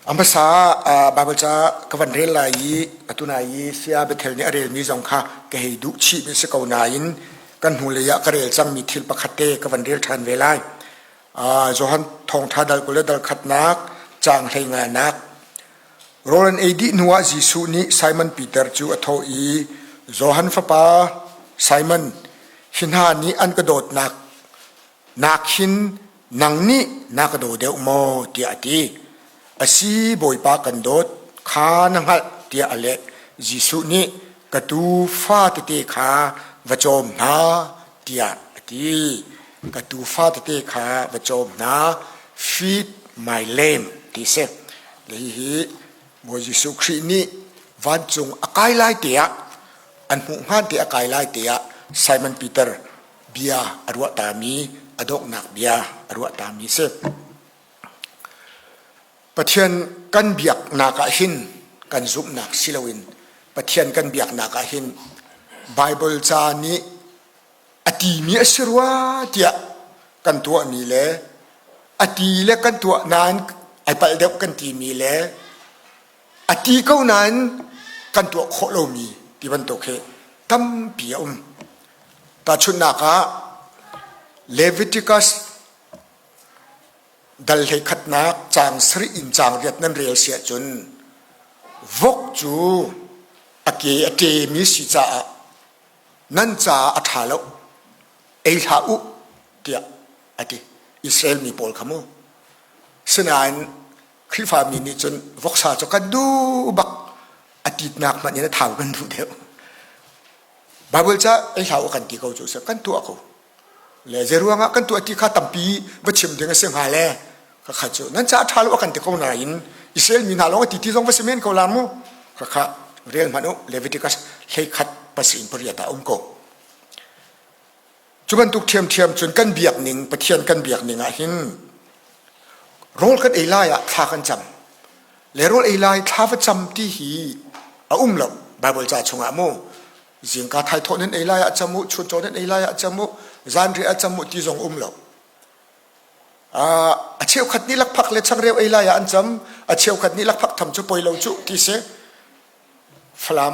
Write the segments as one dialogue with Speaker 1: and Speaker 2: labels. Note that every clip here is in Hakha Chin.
Speaker 1: A hmasa ah Baibal ca ka van rel lai i atu nai i Saya Bethel nih a relmi zong kha ka hei duh chihmi si ko nain kan hnulei ah ka rel cangmi thil pakhat te ka van rel ṭhan ve lai. Johan Thawngṭha dal 20 le dal khatnak caang hlei nganak Rawl an ei dih hnuah Jesuh nih Simon Peter cu a thawh i, Johan fapa Simon, hi hna nih an ka dawtnak nak hin nang nih na ka daw deuh maw? tiah a ti. A si, Bawipa kan dawt kha na hngalh, tiah a leh. Jesuh nih, Ka tuu fa tete kha va cawm hna, tiah a ti. Ka tuufa tete kha va cawm hna, feed my lamb ti si. Le hihi Bawi Jesuh Khrih nih vancung a kai lai te ah an hmuh hngan te a kai lai te ah Simon Peter bia a ruah tami a donghnak bia a ruah tami si. Pathian kan biaknak ah hin kan zumhnak si loin Pathian kan biaknak ah hin Bible ca nih a timi a si rua tiah kan tuahmi le a ti le kan tuah nain ai palh deuh kan timi le a ti ko nain kan tuah khawh lomi ti bantuk hi tampi a um. Tahchunhnak ah Leviticus dal hlei khatnak caang sarih in caang riat nan rel si ahcun vok cu a ke a ṭemi si caah nan caah a ṭha lo ei hlah u tiah a ti Israel mi pawl kha mu sinain Khrihfa mi nih cun voksa cu kan duh bak a titnak hmanh in a thau kan duh deuh Bible ca ei hlah u kan ti ko cu kan tuah ko le zeiruangah kan tuah ti kha tampi va chim ding a si hnga le khakha cu nan ca ṭha lo a kan ti ko nain Israel mi hna lawng a ti ti zong va si men ko la mu khakha rel hmanh u Leviticus 11 pasin pariat ah um ko cu bantuk ṭhiamṭhiam cun kan biak ning Pathian kan biak ning ah hin rawl kan ei lai ah thla kan cam le rawl ei lai thla va cam ti hi a um lo Bible ca chungah mu Zingka thaithawh nan ei lai ah cam u, chuncaw nan ei lai ah cam u, zanriah ah cam u ti zong um lo. A cheukhat nih lakphak le changreu ei lai ah an cam, a cheukhat nih lakphak tham cu poi lo cu ti si. Falam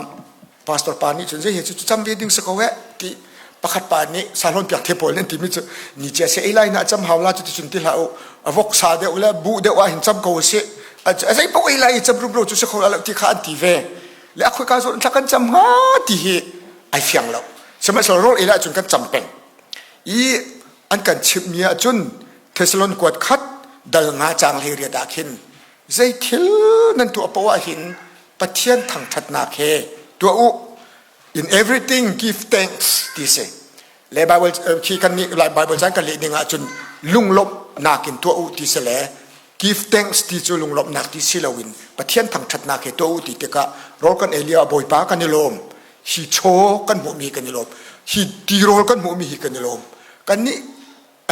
Speaker 1: pastor pa nih cun zei he cu cam ve ding si ko eh ti pakhat pa nih salon piak the pawl nan timi cu ni cia se ei lai na cam hau la cu ti cun ti hlah u a vok sa deuh le buh deuh ah hin cam ko si a zei paoh ei lai i cam rumro cu si kho la lo ti kha an ti ve le a khoika zawn thla kan cam hnga ti hi ai fiang lo sihmanhsehlaw rawl ei ahcun kan cam peng i an kan chimhmi ahcun Thessalon kuat khat dal nga cang hlei riat ah khin zei thil nan tuah poah ah hin Pathian thangṭhatnak he tuah u in everything give thanks ti si le Bible khi kan nih Bible caan kan leh ning ahcun lunglawmhnak in tuah u ti si le give thanks ti cu lunglawmhnak ti si loin Pathian thangṭhatnak he tuah u ti tikah rawl kan ei lio ah Bawipa kan i lawm hi chaw kan hmuhmi kan i lawm hi tirawl kan hmuhmi hi kan i lawm kan nih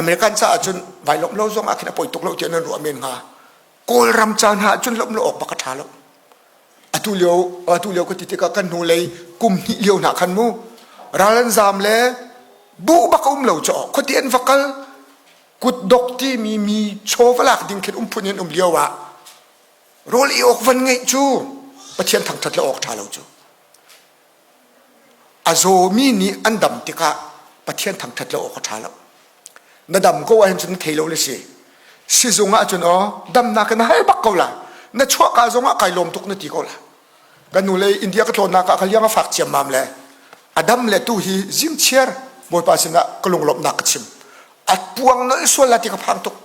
Speaker 1: American caah cun vai lawmh lo zong ah khin a poi tuk lo tiah nan ruah men hnga Kawlram ca hna ah cun lawmh lo awk bak a ṭha lo atu lio atu lio ka ti tikah kan hnulei kum hnih lio hna khan mu ral an zaam le buh bak a um lo caw khuati an va kal kutdok timi mi chaw va lak ding khin um phun in um lio ah rawl i awk van ngeih cu Pathian thangṭhat le awk ṭha lo cu A zawmi nih an dam tikah Pathian thangṭhat lo awk a ṭha lo. Na dam ko ahhin cun na thei lo le si. Sizung ah cun aw damnak na hal bak ko la. Na chuahka zong ah kai lawm tuk na ti ko la. Kan nu le India ka tlawnnak ah ka liang a fak ciammam le a dam le tu hi zingchiar Bawipa sinah ka lunglawmhnak ka chim. A puang nolh sual la ti ka phang tuk.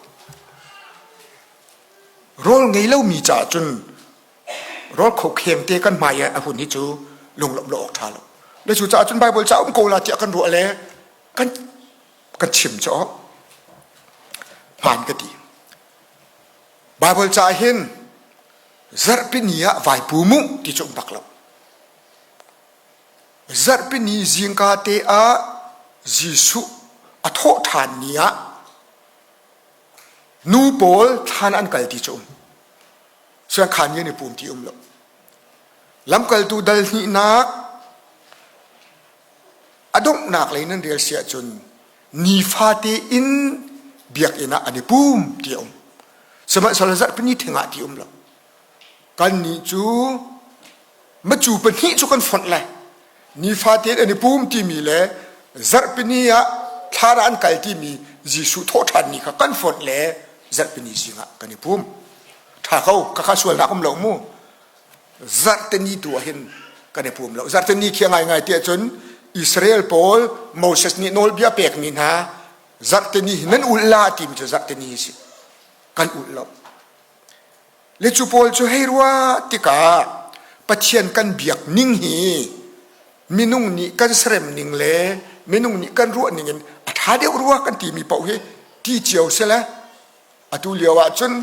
Speaker 1: Rawl ngei lomi caah cun rawl khokheng te kan hmai ah a hun hi cu lunglawmh lo awk ṭha lo le cu caah cun Bible ca um ko la tiah kan ruah le kan kan chim cu hmaan ka ti Bible ca hin zarhpi ni ah vai pu mu ti cu um bak lo zarhpi ni zingka te ah Jesuh a thawh ṭhan ni ah nu pawl thlan an kal ti cu um Siangkhaan i an i pum ti um lo. Lamkaltu dal hnihnak a donghnak lei nan rel si ahcun nifate in biakinn ah an i pum ti a um. Sihmanhsehlaw zarhpini thing ah ti um lo. Kannih cu macu pahnih cu kan fonh lai. Nifate an i pum timi le zarhpini ah thlara an kal timi Jesuh thawhṭhan ni kha kan fonh le zarhpini zing ah kan i pum. Ṭha ko, khakha sualnak um lo mu. Zarhteni tu ah hin kan i pum lo. Zarhteni khi a ngaingai tiah cun Israel pawl Moses nih nawlbia pekmi hna zarhteni hi nan ulh la timi cu zarhteni hi si. Kan ulh lo. Le cu pawl cu hei ruah tikah Pathian kan biak ning hi minung nih kan serem ning le minung nih kan ruah ning in a ṭha deuh rua kan timi paoh hi ti cio si le atu lio ah cun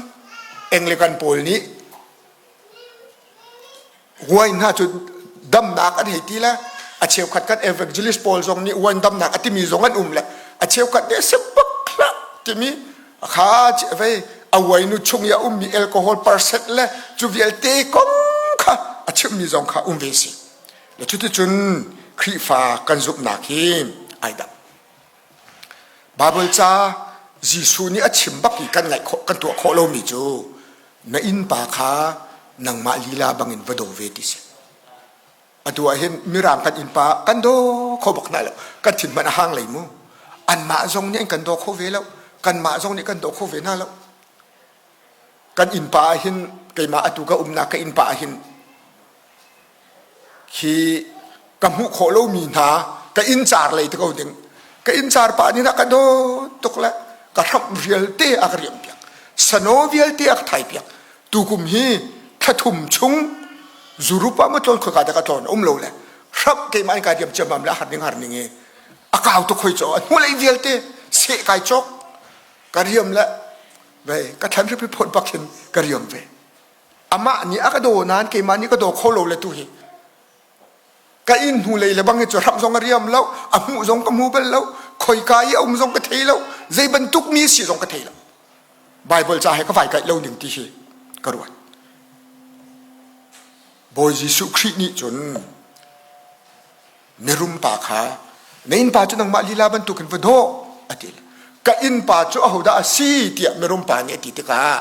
Speaker 1: Anglican pawl nih wine hna cu damnak an hei ti le a cheukhat kan evangelist pawl zong nih wine damnak a timi zong an um le a cheukhat nih si bak hlah timi kha vei a wine chung i a ummi alcohol percent le cu vialte kong kha a chimmi zong kha um ve si le cuticun Khrihfa kan zumhnak hi ai dang Baibal ca Jesuh nih a chim bak i kan ngaih khawh kan tuah khawh lomi cu na innpa kha nangmah lila bangin va daw ve ti si. Atu ah hin Mirang kan innpa kan daw kho bak hna lo. Kan thin hmanh a hang lei mu. Anmah zong nih an kan daw kho ve lo. Kanmah zong nih kan daw kho ve hna lo. Kan innpa ah hin keimah atu ka umnak ka innpa ah hin Khi ka hmuh khawh lomi hna ka inncar lei te ko ding. Ka inncar pa nih a ka dawt tuk le ka hramh vialte a ka riamh piak. Sano vialte a ka thai piak. Tukum hi thlathum chung zurup ah maw tlawn khoika dah ka tlawn um lo le hramh keimah in kai riam ciammam le a har ning har ning i a kau tuk hoi caw a hnulei vialte seh kai cawk ka riam le ve ka thlan hripi phawt bak hin ka riam ve. Amah nih a ka daw nain keimah nih ka daw kho lo le tu hi ka inn hnu lei le bang hi cu hramh zong a riam lo a hmuh zong ka hmu bal lo khoika i a um zong ka thei lo zei bantuk mi si zong ka thei lo Bible ca he ka vai kaih lo ning ti hi ka ruat Bawi Jesuh Khrih nih cun mirum pa kha na innpa cu nangmah lila bantukin va dawh a ti ka innpa cu ahodah a si tiah mirum pa nih a ti tikah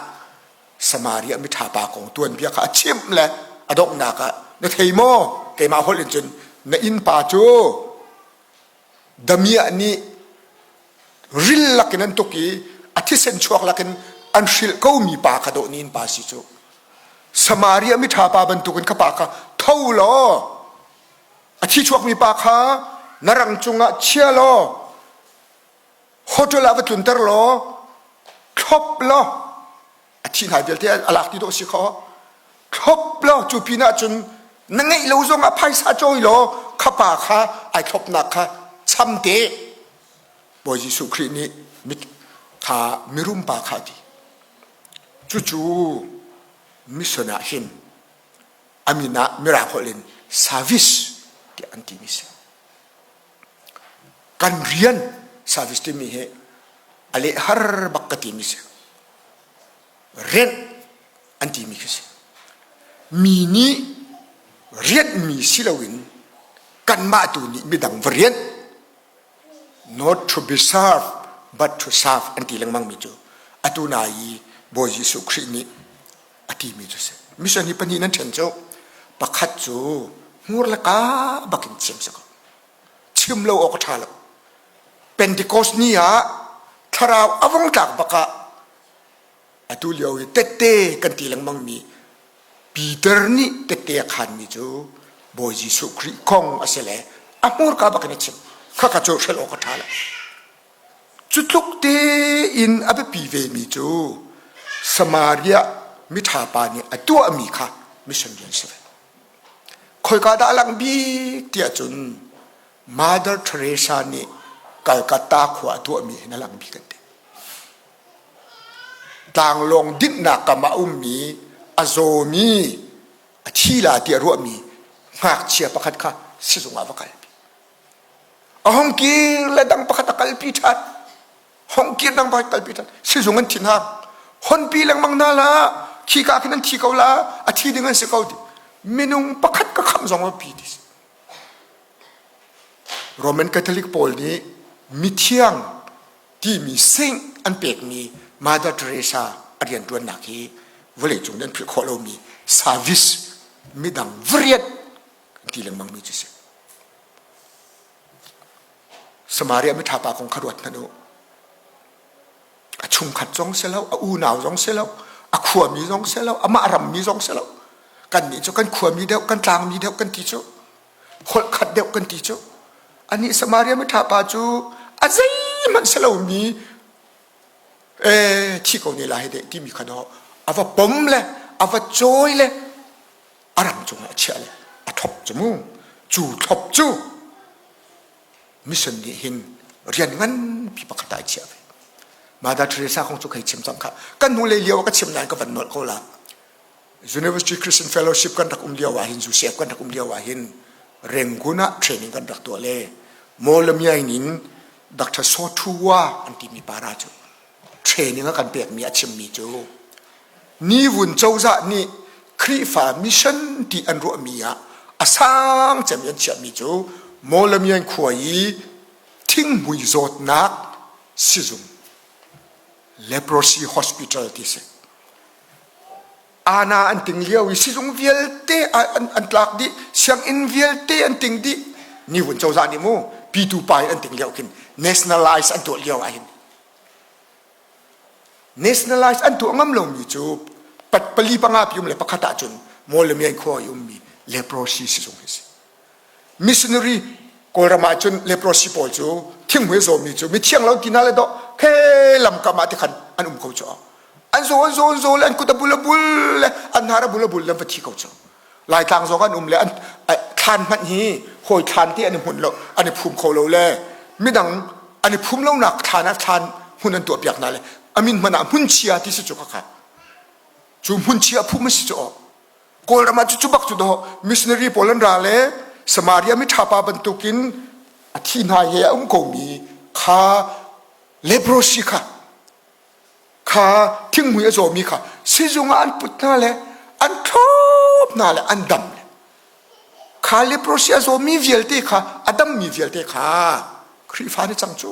Speaker 1: Samaria miṭha pa kong tuanbia kha a chimh le a donghnak ah na thei maw keimah holh in cun na innpa cu damiah nih ril lakin an tuk i a thisen chuak lakin an hrilh komi pa kha dawh ni innpa si cu Samaria miṭha pa bantukin kha pa kha tho law a thi chuakmi pa kha na rang cungah chia law hotel ah va tlunter law thlop law a thi hna vialte a lak ti dawh si kho thlop law cu pin ah cun na ngeih lo zong ah phaisa cawi law kha pa kha ai thlopnak kha cham te Bawi Jesuh Khrih nih mit kha mirum pa kha a ti cucu mission ah hin a min ah mirang holh in service tiah an timi si Kan rian service timi hi a leh har bak ka timi si. Rianh an timi khi si. Mi nih rianhmi si loin kanmah tu nih midang va rianh not to be served but to serve an ti lengmang mi cu atu na i Bawi Jesuh Khrih nih a timi cu si. Mission hi pahnih nan ṭhen cu pakhat cu hmur le kaa bakin chim si ko. Chim lo awk a ṭha lo. Pentecost ni ah thlarau a vung tlak bak ah atu lio i tette kan ti lengmang mi Peter nih tette a khanmi cu Bawi Jesuh Khrih kong a si le a hmurka bak in a chim. Khakha cu hrelh awk a ṭha lo. Cu tluk tein a biapi vemi cu Samaria miṭha pa nih a tuahmi kha mission rian si ve. Khoika dah a langh bik tiah cun Mother Teresa nih Calcutta khua a tuahmi hin a lang bik an ti. Tlanglawng dinhnak kam ah a ummi a zawmi a thi la tiah ruahmi ngakchia pakhat kha sizung ah va kalpi. A hung kir le dang pakhat a kalpi ṭhan. Hong kir dang pakhat kalpi ṭhan. Sizung an thin hang. Honpi lengmang hna la khika khin an thi ko la a thi ding an si ko ti. Minung pakhat ka khamh zong a pi ti si. Roman Catholic pawl nih mithiang timi saint an pekmi Mother Teresa a rianṭuannak hi vawleicung nih an philh khawh lomi Service midang variat ti lengmang mi cu si. Samaria miṭha pa kong kha ruat hmanh u. A chungkhat zong si lo, a unau zong si lo, a khuami zong si lo, amah rammi zong si lo. Kannih cu kan khuami deuh, kan tlangmi deuh kan ti cu. Holh khat deuh kan ti cu. Anih Samaria miṭha pa cu a zeihmanh si lomi ee thi ko ne lai hi deh timi kha dawh a va pom le a va cawi le a ram cungah a chiah le a thlop cu mu cu thlop cu mission nih hin rian nganpi pakhat ah ai chiah ve Mother Teresa kong cu kai chim cang kha kan hnu lei lio ah ka chim nain ka van nolh ko la University Christian Fellowship kan rak um lio ah hin UCF kan rak um lio ah hin Rangoon ah training kan rak tuah le Mawlamyaing in Dr. Sothuwa an timi para cu training a kan pekmi a chimmi cu Nivun cozah nih Khrihfa mission ti an ruahmi ah a sang cem an chiahmi cu Mawlamyaing khua i thinghmui zawtnak sizung leprosy hospital ti si. Ana an ting lio i sizung vialte an, an tlak dih, sianginn vialte an ting dih. Nivun cozah nih mu pitu pa in an ting lio khin nationalize an tuah lio ah hin Nationalize an tuah ngam lomi cu pat pali panga pi um le pakhat ahcun Mawlamyaing khua i ummi leprosy sizung hi si. Missionary Kawlram ahcun leprosy pawl cu thinghmui a zawmi cu mithiang lo ti hna le dawh khe lamkam ah tikhan an um ko cu. An zaw an zaw an zaw le an kut a bul a bul le an hnar a bul a bul le an va thi ko cu. Laitlang zong an um le an thlan hmanh hi hawi thlan te an i hmun lo an i phum kho lo le midang an i phum lonak thlan ah thlan hmun an tuah piak hna le amin hmanh ah hmunchia ti si cu khakha cu hmunchia phum a si cu Kawlram ah cu bak cu do missionary pawl an ra le Samaria mi ṭha pa bantukin a thi hna he a um komi kha leprosy kha kha thinghmui a zawmi kha sizung ah an put hna le an thlop hna le an dam le kha leprosy a zawmi vialte kha a dammi vialte kha Khrihfa nih cang cu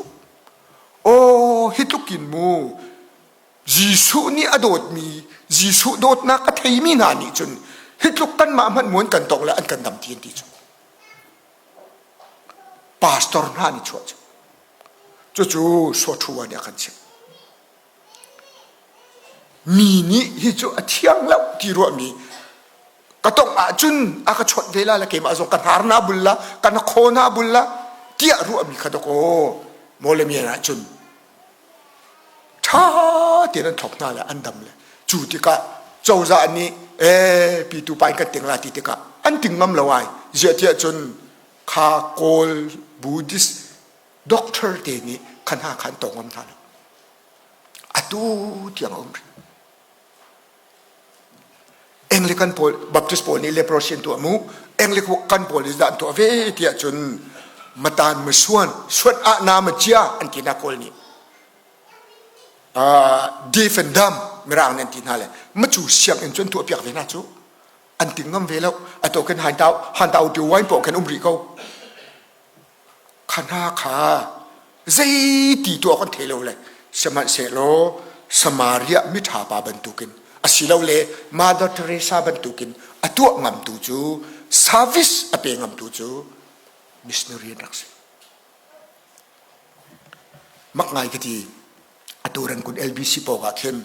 Speaker 1: aw hi tluk in mu Jesuh nih a dawtmi Jesuh dawtnak a theimi hna nih cun hi tluk kanmah hmanh muan kan tong le an kan dam ti an ti cu pastor hna nih chuah cu Cucu Sawṭhua nih a kan chimh. Mi nih hi cu a thiang lo ti ruahmi ka tongh ahcun a ka chawnh ve la le keimah zong ka hnar na bul la ka na khaw na bul la tiah ruahmi kha dawkaw mawlemian ahcun ṭha tein an thlop hna le an dam le cu tikah cozah nih ee pitu pa in kan ting la ti tikah an ting ngam lo ai ziah tiah cun kha kawl Buddhist doctor te nih kha hna kha an tawng ngam hna lo atu tiang a um rih Anglican pawl Baptist pawl nih leprosy an tuah mu Anglican pawl nih dah an tuah ve tiah cun matan masuan suat ah na ma chia an ti na kawl nih deaf and dumb mirang nih an ti hna le macu sianginn cu an tuah piak ve hna cu an ting ngam ve lo ato kan han tau han tau tu wine po kan um rih ko Kha hna kha zeiti tuah kan thei lo le sihmanhsehlaw Samaria miṭha pa bantukin asilole Mother Teresa bantukin a tuah ngamtu cu service a pe ngamtu cu missionary an rak si. Mak ngai ka ti atu Rangoon LBC pawng ah khin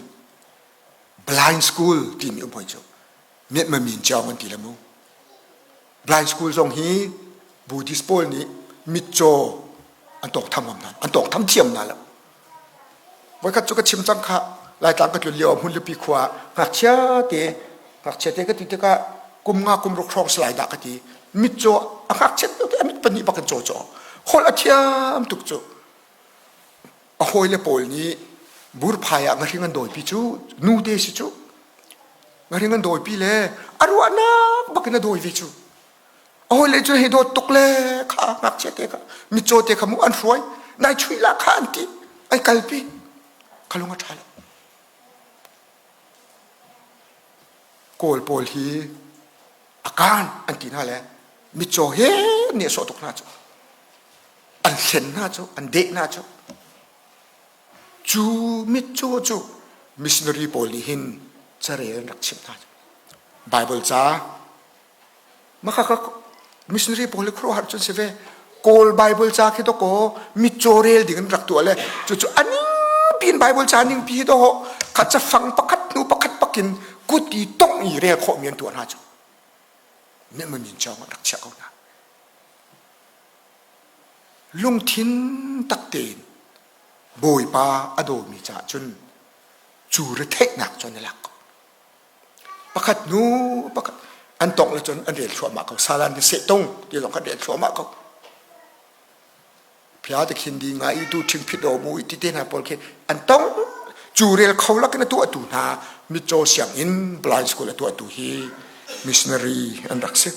Speaker 1: blind school timi um hoi cu Mianmamin Ciaung an ti le mu. Blind school zong hi Buddhist pawl nih mitcaw an tawngtham ngam hna an tawngtham thiam hna lo. Voikhat cu ka chim cang kha Laitlang ka tlun lio ah Hmunlipi khua ah ngakchia te ngakchia te ka ti tikah kum nga kum ruk hrawng si lai dah ka ti mitcaw a ngakchia te a mit pahnih bak in caw caw holh a thiam tuk cu a hawile pawl nih burphai ah ngahring an dawipi cu nu te si cu ngahring an dawipi le a ruahnak bak in a dawi ve cu a hawile cu hei dawt tuk le kha ngakchia te kha mitcaw te kha mu an hruai nai chuih la kha an ti ai kalpi ka lung a ṭha lo kawl pawl hi a kaan an ti hna le mitcaw he nih a sawh tuk hna cu an hlen hna cu an deh hna cu cu mitcaw cu missionary pawl nih hin carel an rak chimh hna. Bible ca maka ka missionary pawl hi khuaruahhar cun si ve. Kawl Bible ca khi dawkaw mitcaw rel ding in rak tuah le cucu a ningpi in Bible ca ningpi hi dawh kha cafang pakhat hnu pakhat pakin kut i tongh i rel khawhmi an tuah hna cu. Min cawng an rak chiah ko hna. Lungthin tak tein Bawipa a dawmi caah cun cu retheihnak cu an i lak ko. Pakhat hnu pakhat an tongh le cun an rel thluahmah ko. Salan hi sehtung ti zong khan rel thluahmah ko. Phia te khin di nga i tu ṭhing phit ro mu i ti te hna pawl khi an tong cu rel kho lakin a tuahtu hna mitcaw sianginn blind school a tuahtu hi missionary an rak si.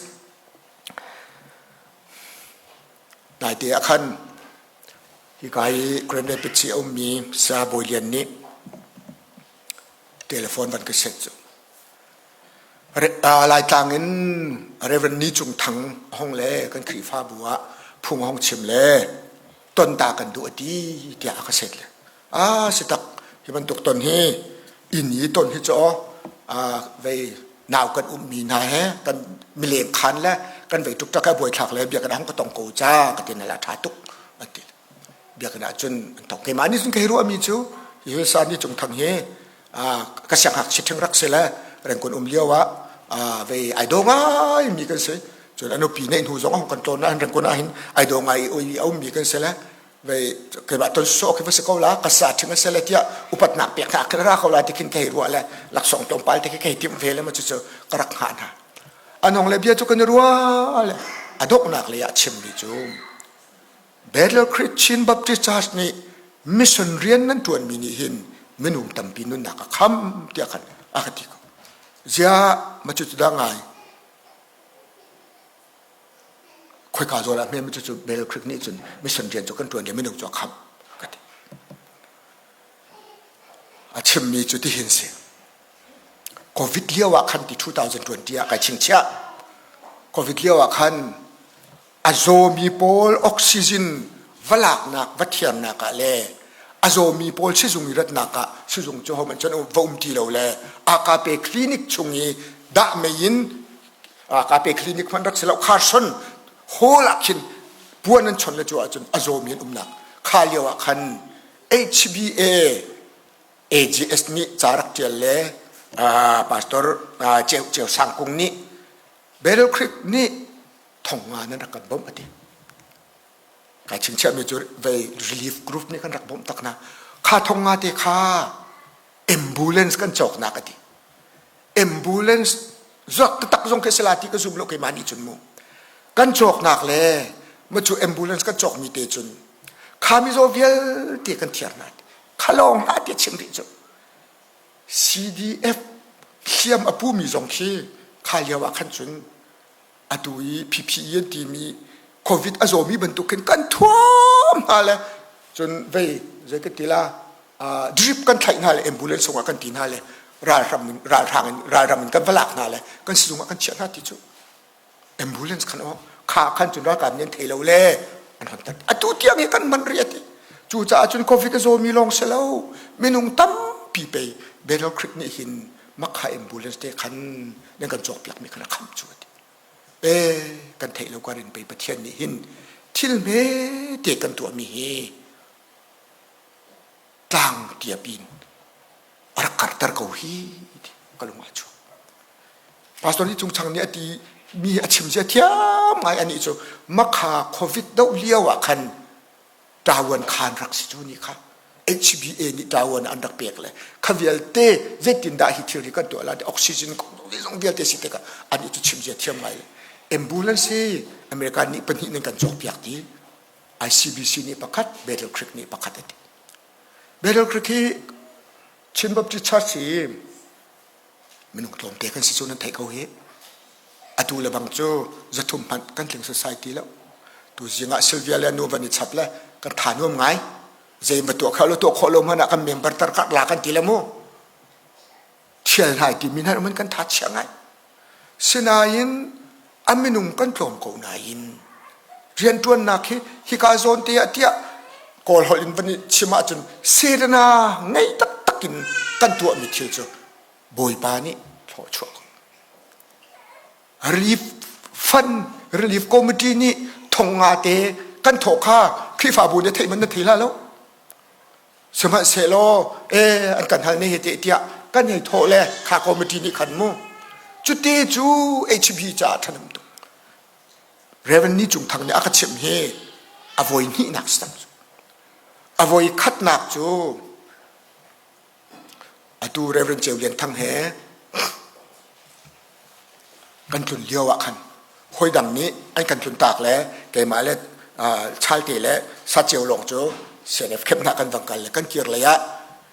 Speaker 1: Naite ah khan hika i Grand Rapids i a ummi Saya Bawi Lian nih telephone van ka set cu. Laitlang in Reverend Ni Cung Thang hong le kan Khrihfabu ah phung hong chim le ton ta kan duh a ti tiah a ka set le. Ah si tak hi bantuk ton hi inn i ton hi cu vei nau kan ummi hna he kan mileng khan le kan vei tuk tak buaithlak le biakinn hong ka tong ko ca ka ti na la ṭha tuk an ti. Biakinn ah cun an tong. Keimah nih cun ka hei ruahmi cu hi sa ni cung thang hi ka siangngakchia ṭhing rak si le rengkun um lio ah vei ai daw ngai mi kan si. Cun a nupi neih hnu zong a hung kan tlawn ah rengkun ah hin ai daw ngai i a ummi kan si le vei keimah ton sawh khi va si ko la ka sa ṭhing a si le tiah upatnak pek hna khin ra ko la ti khin ka hei ruah le laksawng tlawmpal te khi ka hei timh ve le ma cucu ka rak hngah hna. Anong le bia cu kan i ruah le a donghnak lei ah chimmi cu Bethel Christian Baptist Church nih mission rian nan ṭuanmi nih hin minung tampi nunnak a kham tiah khan a ka ti ko. Ziah ma cucu dah ngai? Khoika zawn ah hme ma cucu Bethel Creek nih cun mission rian cu kan ṭuan le minung cu a khamh ka ti. A chimmi cu tihin si. Covid lio ah khan ti 2020 ah kai chingchiah. Covid lio ah khan A zawmi pawl oxygen va laknak va thiarnak ah le a zawmi pawl sizung i ratnak ah sizung cu hohmanh cun va um ti lo le AKP clinic chung i dah mei in AKP clinic hmanh rak si lo Carson hall ah khin puan an chon le cu ahcun a zawmi an umnak kha lio ah khan HBA AGS nih ca rak ṭial le pastor Ceu Ceu Sang Kung nih Battle Creek nih thong nga nan rak kan bawmh a ti. Kai chingchiahmi cu vei relief group nih kan rak bawmh tak na. Kha thong nga te kha ambulance kan cawknak a ti. Ambulance zuak taktak zong khi sala ti ka zum lo keimah nih cun mu. Kan cawknak le ma cu ambulance kan cawkmi te cun kha mizaw vialte kan thiar hna. Kha lawng hlah ti chim rih cu. CDF hliam a pumi zong khi kha lio ah khan cun atu i PPE an timi COVID a zawmi bantuk khin kan thuam hna le cun vei zei ka ti la drip kan thlaih hna le ambulance chungah kan ti hna le ralhram in ralhrang in ralram in kan va lak hna le kan sizung ah kan chiah hna ti cu ambulance khan aw kha khan cun ralkap nih an thei lo le an hon tat atu tiang hi kan hman rih ati cucaah cun covid a zawmi lawng si lo minung tampi pei Battle Creek nih hin makha ambulance te khan nan kan cawkpiak mi khan a kham cu ati e kan theih lo karin pei Pathian nih hin thil hme te kan tuah mi hi tlang tiapin a rak karter ko hi ti ka lung ah chuak pastor nih cungchang nih a ti mi a chim zia thiam ngai ani cu makha covid do lio ah khan tawan khan rak si cu ni kha HBA nih tawan an rak pek le kha vialte zeitindah hi thil hi kan tuah la oxygen zong vialte si tikah ani cu chim zia thiam ngai le ambulance hi America nih pahnih ning kan cawk piak ti ICBC nih pakhat Battle Creek nih pakhat ati Battle Creek hi Chin Baptist Church hi minung tlawmte kan si cu nan theih ko hi. Atu le bang cu zathum hmanh kan tling society lo. Tu zing ah Sylvia le nu van i chap le kan tha nuam ngai. Zei ma tuah kha lo tuah khawh lo hmanh ah kan member tar kak la kan ti le mu. Thial hnai ti mi hna man kan tha chia ngai. Sinain a minung kan tlawm ko nain rianṭuannak hi hika zawn te ah tiah Kawl holh in van i chim ahcun serena ngei taktak in kan tuahmi thil cu Bawipa nih thluachuah ko. Relief Fund Relief Committee nih thong nga te kan thawh kha Khrihfabu nih theih man na thei la lo. Sihmanhsehlaw eh an kan hal ne he te tiah kan hei thawh le kha committee nih khan mu. Cute cu HB caah ṭhanem tuk. Reverend Ni Cung Thang nih a ka chimh hi a voi hnihnak si cang cu. A voi khatnak cu atu Reverend Ceu Lian Thang he kan tlun lio ah khan hawidang nih an kan tlun tak le keimah le Chalte le Saceu lawng cu CNF camp hna kan vang kal le kan kir lei ah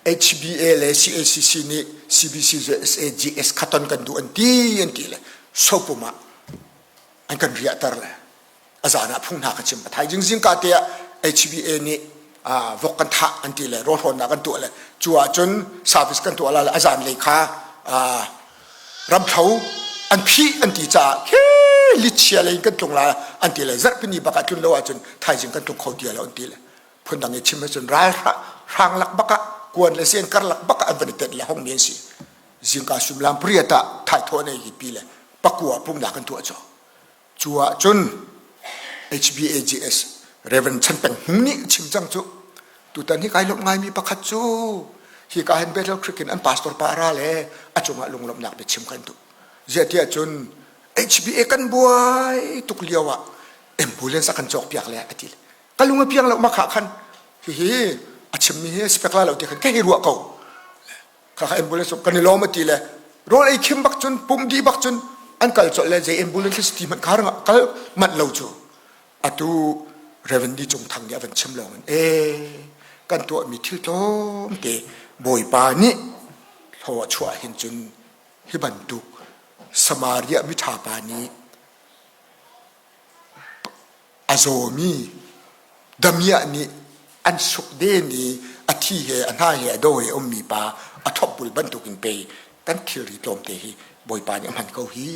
Speaker 1: HBA le CACC nih CBC SAGS khaton kan duh an ti an ti le sopum ah an kan riahter le a zan ah phung hna ka chim. A thaizing zingka te ah HBA nih vok kan thah an ti le rawlhrawnnak kan tuah le cu ahcun service kan tuah la le a zan lei kha ramthlo an phih an ti caah khi lichia lei in kan tlung la an ti le zarhpini bak ah tlun lo ahcun thaizing kan tlung kho ti lo an ti le phundang i chim ahcun ral hrang lak bak ah kuan le sen karlak bak ah an van i tenh le hong mi an si. Zingka suimilam pariat ah thaithawh an ei hi pi le pakua pumnak an tuah cu. Cu ahcun HBAGS Reverend Chan Peng Hmung nih a chim cang cu. Tutan hi kai lawmh ngaimi pakhat cu hi ka hin Battle Creek in an pastor pa a ra le a cungah lunglawmhnak biachim kan duh. Ziah tiah cun HBA kan buai tuk lio ah ambulance a kan cawk piak le a ti. Ka lung a piang lo ma kha khan hihi a chimmi hi spek la lo ti khan ka hei ruah ko. Khakha ambulance kan i lawm a ti le rawl ei khim bak cun pum dih bak cun an kal colh le zei ambulance si ti hmanh kha kal manh lo cu atu Reverend Ni Cung Thang nih a van chim lawng in e kan tuahmi thil tlawmte Bawipa nih thlaw a chuah hin cun hi bantuk Samaria miṭha pa nih A zawmi damiah nih an sukden i a thi he a hna he a do he a ummi pa a thawpbul bantukin pei kan thilri tlawmte hi Bawipa nih a hman ko hi.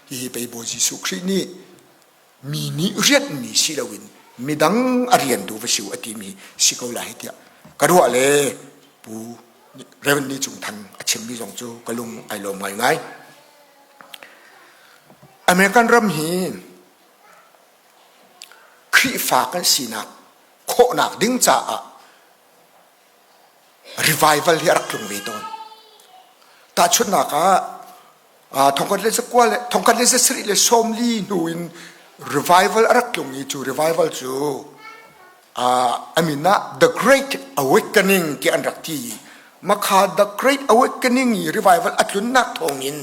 Speaker 1: Hihi pei Bawi Jesuh Khrih nih mi nih rianhmi si loin midang a riantu va si u a timi si ko lai tiah ka ruah le Pu Reverend Ni Cung Thang a chimmi zong cu ka lung ai lawm ngaingai. American ram hi Khrihfa kan sinak khawhnak ding caah revival hi a rak tlung ve tawn. Tahchunhnak ah thongkhat le zakua le thongkhat le zasarih le sawmli hnu in revival a rak tlung i cu revival cu a min ah The Great Awakening ti an rak ti i makha The Great Awakening i revival a tlunnak thawngin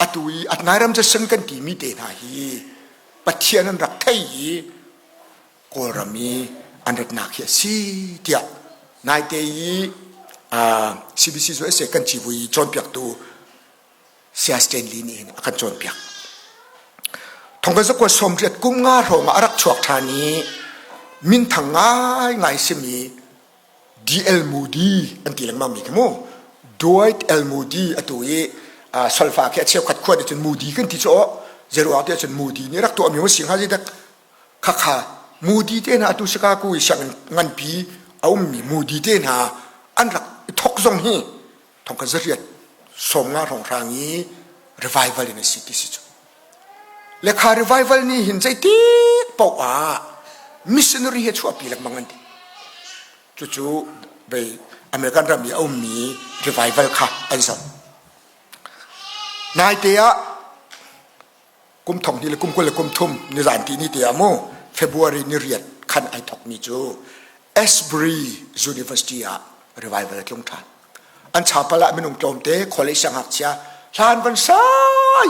Speaker 1: atu i Atnairam Jason kan timi te hna hi Pathian an rak thei i Kawlram i an ratnak hi a si tiah naite i CBC cu kan civui cawnpiaktu Saya Stanley nih hin a kan cawnpiak. Thongka zakua sawmriat kum nga hrawng ah a rak chuak ṭhan i minthang ngaingai simi D.L. Moody an ti lengmang mi khi mu. Dwight L. Moody atu i solfa khi a cheukhat khua nih cun Moody kan ti cu aw zeiruang tiah cun Moody nih rak tuahmi si hnga zeidak khakha Moody te hna atu Chicago i sianginn nganpi a ummi Moody te hna an rak i thok zong hi thongkhat zariat sawmnga hrawnghrang i revival in a si ti si cu lekha revival nih hin zeitik paoh ah missionary he chuahpi lengmang an ti cucu bei American ram i a ummi revival kha an zoh naite ah kum thong hnih le kum 20 le kum thum nizan ti ni te ah mu February ni riat khan ai thokmi cu Asbury University ah revival a tlung ṭhan. An chapel ah minung tlawmte college siangngakchia hlan van sa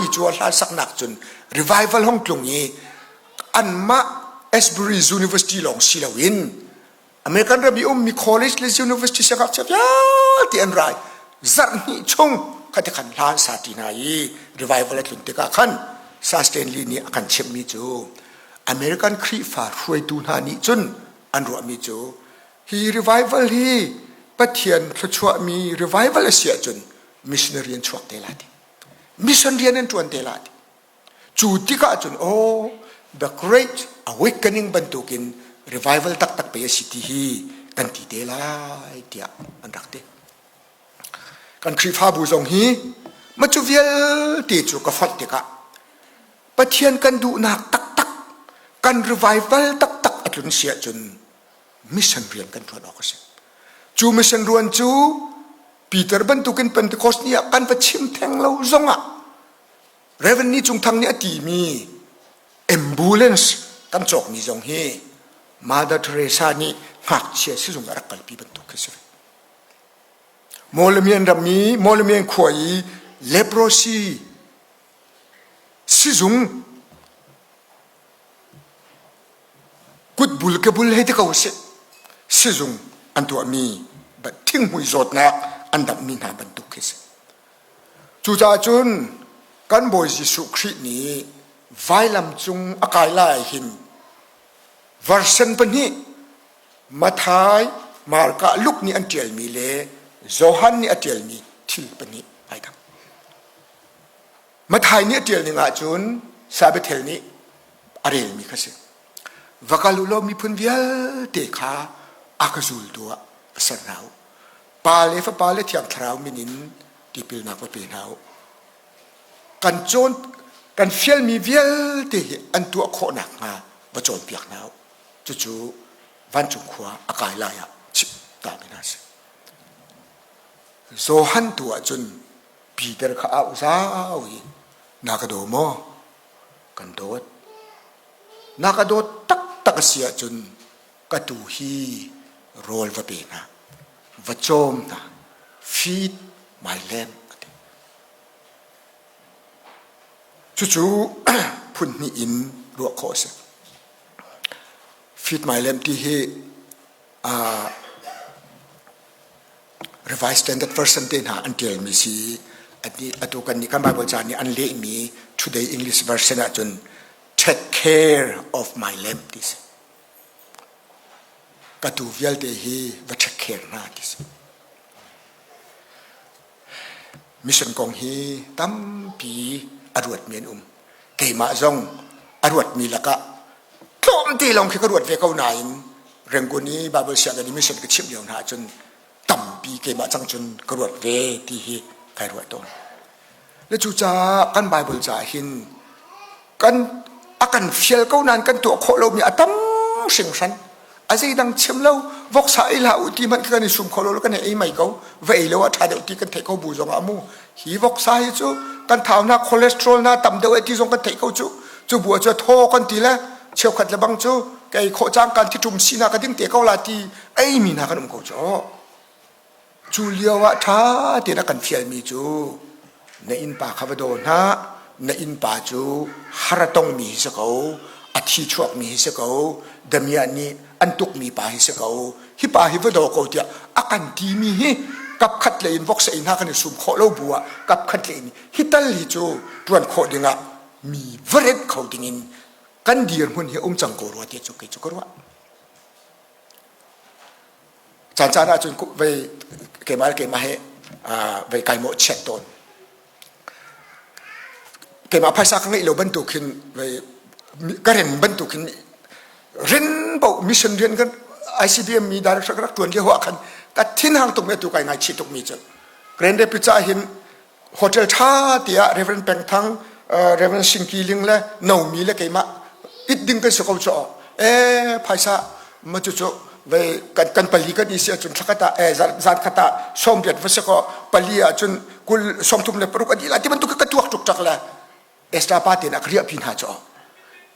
Speaker 1: i cu hlan saknak cun revival hong tlung i anmah Asbury University lawng si loin American ram i ummi college le university siangngakchia vialte an rai zarh hnih chung khati khan hla an sa ti hna i revival a tlun tikah khan Sa Stanley nih a kan chimhmi cu American Khrihfa hruaitu hna nih cun an ruahmi cu hi revival hi Pathian thluachuahmi revival a si ahcun missionary an chuak te lai ti mission rian an ṭuan te lai ti Cu tikah cun aw the great awakening bantukin revival taktak pe a si ti hi kan ti te lai tiah an rak ti. Kan Khrihfabu zong hi ma cu vialte cu ka fonh tikah. Pathian kan duhnak taktak, kan revival taktak a tlun si ahcun mission rian kan ṭuan awk a si. Cu mission rian cu Peter bantukin Pentecost ni ah kan va chim theng lo zongah Reverend Ni Cung Thang nih a timi ambulance kan cawkmi zong hi Mother Teresa nih ngakchia sizung a rak kalpi bantuk khi si ve. Mawlamian ram i Mawlamian khua i leprosy sizung kutbul kebul hei ti ko sih sizung an tuahmi thinghmui zawtnak an damhmi hna bantuk khi si. Cucaah cun kan Bawi Jesuh Khrih nih vailam cung a kai lai hin version pahnih Mathai, Marka, Luke nih an ṭialmi le Johan nih a ṭialmi thil pahnih ai dang. Mathai nih a ṭial ning ahcun Sabbathel nih a relmi kha si. Va kal u law miphun vialte kha a ka zultu ah va ser hna u. Pa le Fapa le Thiang Thlarau min in tipilnak va pe hna u. Kan cawn kan fialmi vialte hi an tuah khawh nakhnga va cawnpiak hna u. Cucu vancung khua a kai lai ah chim ta mi hna si. Johan tu ahcun Peter kha au zau i na ka daw maw? Kan dawt. Na ka dawt taktak a si ahcun ka tu hi rawl va pe hna, va cawm hna, feed my lamb a ti. Cucu phun hnih in ruah khawh a si. Feed my lamb ti hi uh, Revised Standard Version te hna an ṭialmi si. Atu kan nih kan Bible ca nih an lehmi Today English Version ahcun take care of my lamb ti si. Ka tuu vialte hi va take care hna ti si. Mission kong hi tampi a ruatmi an um. Keimah zong a ruatmi lakah tlawmte lawng khi ka ruat ve ko nain Rangoon i Bible sianginn i mission ka chimh lio hna ahcun tampi keimah cang cun ka ruat ve ti hi kai ruah tawn. Le cucaah kan Bible caah hin kan a kan fial ko nain kan tuah khawh lomi a tam hringhran. A zeidang chim lo voksa ei hlah u ti hmanh kan i sum kho lo kan ei mai ko va ei lo ah ṭha deuh ti kan theih ko bu zong ah mu hi voksa hi cu kan thau na cholesterol na tam deuh ti zong kan theih ko cu cu bu cu thaw kan ti le cheukhat le bang cu kei khawh cang kan thi ṭum si na ka ding te ko la ti ei mi hna kan um ko cu Cu lio ah ṭha tein a kan fialmi cu na innpa kha va daw hna, na innpa cu har a tongmi hi si ko, a thi chuakmi hi si ko, damiah nih an tukmi pa hi si ko, hi pa hi va daw ko tiah a kan timi hi kapkhat lei in voksa in hna kan i sum khawh lo bu ah kapkhat lei in hi tal hi cu ṭuan khawh dingah mi va renh kho dingin kan dirhmun hi um cang ko rua ti cu kei cu ka ruah. Caan caan ahcun vei keimah le keimah he vei kai mawhchiat tawn. Keimah phaisa ka ngeih lo bantuk hin vei ka ren bantuk hin ren bo mission rian kan ICBM mi director ka rak tuan lio ah khan ka thin hang tuk mi atu kai ngaichih tuk mi cu Grand Rapids ah hin hotel ṭha tiah Reverend Peng Thang, Reverend Singki Ling le Nomi le keimah it ding kan si ko cu e phaisa ma cu cu vei kan kan pali kan isi ahcun thlakhat ah e zan khat ah sawmriat va si ko pali ahcun kul sawmthum le paruk a dih lai ti bantuk ka tuak tuk tak le Esther pa te na ka riah pi hna cu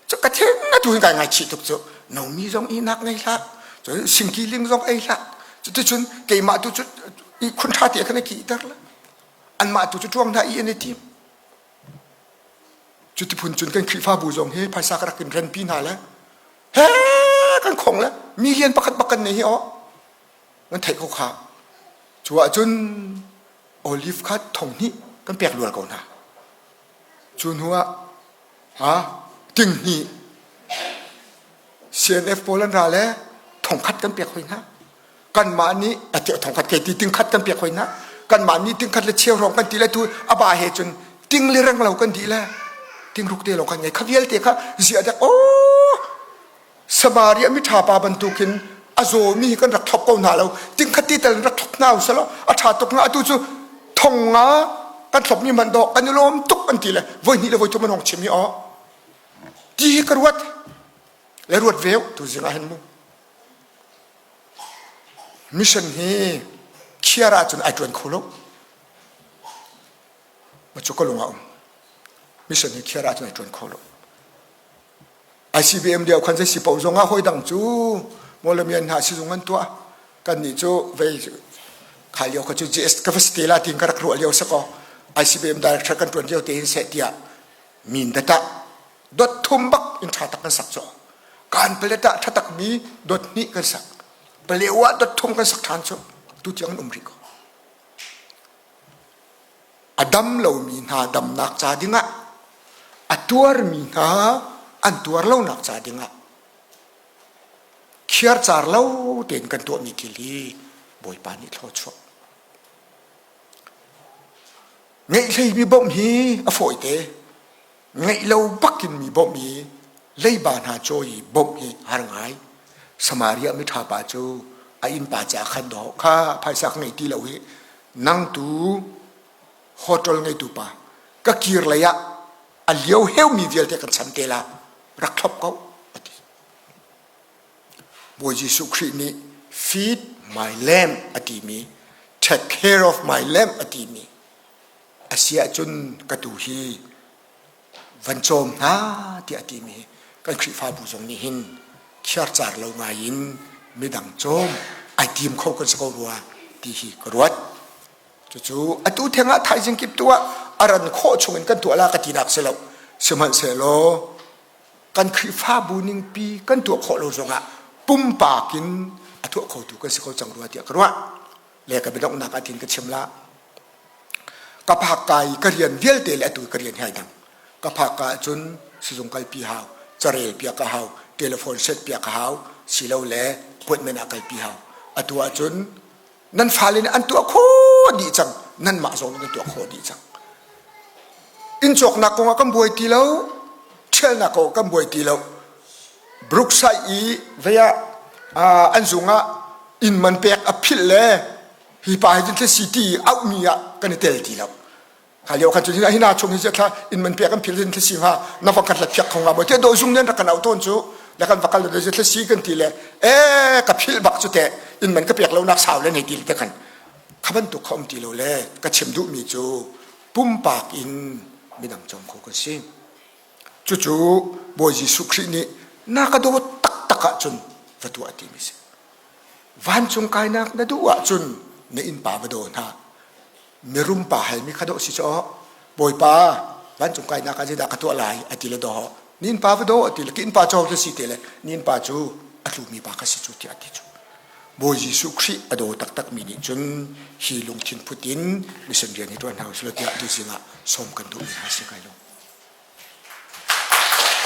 Speaker 1: cu ka thin na tu hin kai ngai chih tuk cu Nomi zong i nak ngei hlah cun Singki Ling zong ei hlah cuticun keimah tu cu i khun ṭha te khan ki ter le anmah tu cu ṭuang hna i an i tim cuti phun cun kan Khrihfabu zong hi phaisa ka rak in renpi hna le he kan khong le million pakhat bak kan nei hi aw nan theih ko kha cu ahcun olive kha thong hnih kan pek lual ko hna cu hnu ah ha ting hnih CNF pawl an ra le thongkhat kan pek hoi hna kanmah nih a thongkhat ke ti tingkhat kan pek hoi hna kanmah nih tingkhat le cheu hrawng kan ti le tu aba he cun ting le reng lo kan di le tingruk te lo kan ngei kha vialte kha zia dek o Samaria mi ṭha pa bantukin a zawmi hi kan rak thlop ko hna lo tingkhat ti tal rak thlop hna usalaw a ṭha tuk hnga atu cu thong nga kan thlopmi man dawh kan i lawm tuk an ti le voi hnih le voi thum an hong chim hi aw. Ti hi ka ruat. Le ruat ve tu zing ah hin mu. Mission hi khiar ahcun ai ṭuan kho lo. Ma cu ka lung ah um. Mission hi khiar ahcun ai ṭuan kho lo. ICBM lio khan zei si paoh zong ah hawi dang cu Mawlamian hna sizung an tuah. Kan nih cu vei kha lio kha cu GS ka va si te la tin ka rak ruah lio sakaw ICBM director kan ṭuan lio te hin seh tiah min data dot thum bak in ṭha tak kan sak cu. Kan palet ah ṭha tak mi dot hnih kan sak. Paleo ah dot thum kan sak ṭhan cu tu tiang an um rih ko. A dam lomi hna damnak ca dingah a tuarmi hna an tuar lonak ca dingah khiarcar lo tein kan tuahmi thil hi Bawipa nih thluachuah. Ngeihleimi bawmh hi a fawite. Ngeih lo bakin mi bawmh i leiba hna cawi i bawmh hi har ngai. Samaria miṭha pa cu a innpa caah khan dawh kha phaisa ka ngei ti lo hi nang tu hotel ngeitu pa ka kir lei ah a lio heumi vialte kan cham te la rak thlop ko a ti. Bawi Jesuh Khrih nih feed my lamb a timi take care of my lamb a timi a si ahcun ka tu hi van cawm hna tiah a timi kan Khrihfabu zong nih hin khiarcar lo ngai in midang cawm ai tim kho kan si ko rua ti hi ka ruat. Cucu atu theng ah thaizing kip tu ah a ran khawh chung in kan tuah la ka tinak si lo. Sihmanhsehlaw kan Khrihfabu ningpi kan tuah khawh lo zongah pumpak in a tuah khotu kan si ko cang rua tiah ka ruah. Le ka biadonghnak ah tin ka chim la. Ka phak ka i ka rian vialte le atu ka rian hi ai dang. Ka phak ka ahcun sizung kalpi hau, carel piak ka hau, telephone set piak ka hau, silole appointment ah kalpi hau. Atu ahcun nan fale nih an tuah khawh dih cang nanmah zong nih nan tuah khawh dih cang inn cawknak kong ah kan buai ti lo ṭhialnak kong ah kan buai ti lo Brookside i vei ah an zung ah inn man pek a philh le hi pa hi cun city auhmi ah kan i tel ti lo Kha lio khan cu hi hina chung hi thla in man pek an phil hin thlasi hnga na va khat la phiak kho nga maw te do zung nen rak kan au tawn cu le kan va kal le thlasi kan ti le e ka phil bak cu te in man ka pek lo nak sau le nei ti te khan kha bantuk kha um ti lo le ka chim duh mi cu pumpak in midang cawm kho kan si cucu Bawi Jesuh Khrih nih na ka dawt taktak ahcun va tuah ti mi si vancung kainak na duh ahcun na innpa va daw hna mirum pa halmi kha dawh si caw bawipa vancung kainak ah zeidah ka tuah lai a ti le daw nin pa va daw a ti le ki pa caw si te le nin pa cu a tlumi pa kha si cu tiah a ti cu Bawi Jesuh Khrih a daw taktak mi nih cun hi lungthin put in mission rian hi ṭuan hna usih tiah tu zing ah sawm kan duh mi hna si kai lo.